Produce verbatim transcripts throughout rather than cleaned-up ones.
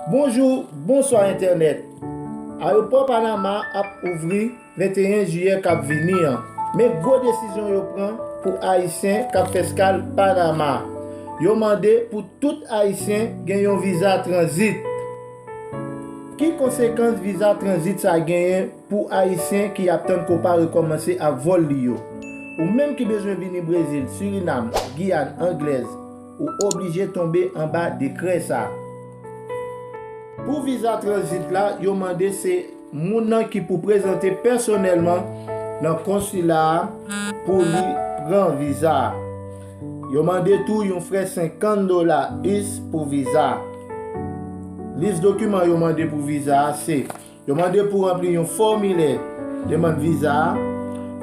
Bonjou, bonswa entènèt. Ayewopò Panama ap ouvri venteyen jiyè k ap vini an. Men gwo desizyon yo pran pou Ayisyen k ap fè eskal Panama. Yo mande pou tout Ayisyen gen yon viza tranzit. Ki konsekans viza tranzit sa genyen pou Ayisyen ki ap tann kopa rekòmanse ak vòl li yo? Ou menm ki bezwen vini Brezil, Sirinam, Giyàn Anglèz, ou oblije tonbe anba dekrè sa. Pou viza tranzit la, yo mande se moun nan ki pou prezante pèsonèlman nan konsila a pou li pran viza a. Yo mande tou yon frè senkant dola U S pou viza a. Lis dokiman yo mande pou viza a se, yo mande pou ranpli yon fòmilè demann viza a,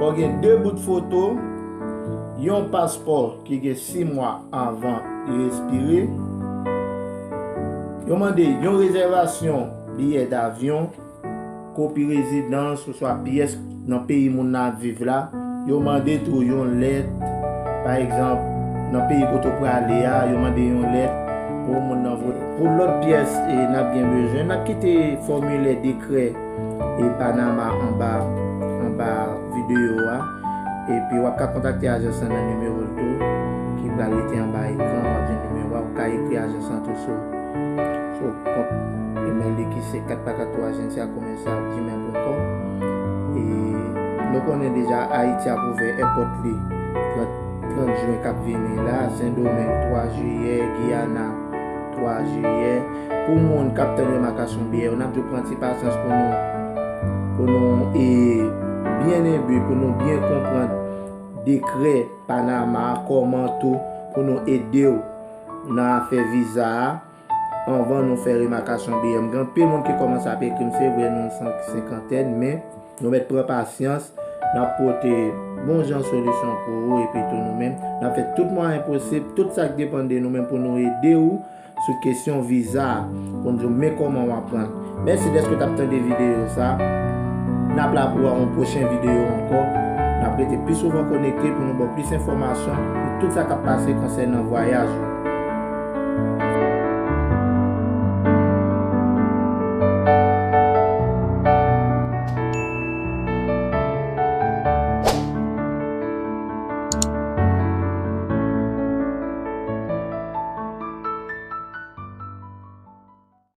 fò w gen de bout foto, yon paspò ki gen sis mwa anvan li ekspire. Yo mande yon rezèvasyon biyè davyon, kopi rezidans oswa pyès nan peyi moun nan ap viv la. Yo mande tou yon lèt, pa egzanp, nan peyi kote w prale a, yo mande yon lèt pou moun nan voye. Pou lòt pyès e n ap gen bezwen, n ap kite fòmilè dekrè e Panama anba, anba videyo a. Epi w ap ka kontakte ajans lan nan nimewo l tou, ki pral rete anba ekran, w ap jwenn nimewo a, ou ka ekri ajans lan tou sou, sou kont imèl li ki se kat pa kat twa agencia commercial gmail point com. E nou konnen deja Ayiti ap ouvè èpòt li trant, trant jen k ap vini la, Sendomeng twa jiyè, Giyana twa jiyè. Pou moun k ap tann remakasyon biyè yo, n ap di w pran ti pasyans pou nou, pou nou e, byen enbe, pou nou byen konprann dekrè Panama a, kòman tou pou nou ede w nan afè viza a anvan nou fè remakasyon biyè. M gen anpil moun ki kòmanse ap ekri m, se vre, nou san, senkantèn, men nou mèt pran pasyans, n ap pote bon jan solisyon pou ou, epi tou nou menm, n ap fè tout mwayen posib, tout sa k depann de nou menm pou nou ede w sou kesyon viza a, pou n di w men kòman w ap pran l. Mèsi dèske w t ap tande videyo sa. N ap la pou yon pwochen videyo ankò. N ap rete pi souvan konekte pou nou ba w plis enfòmasyon sou tout sa k ap pase konsènan vwayaj ou.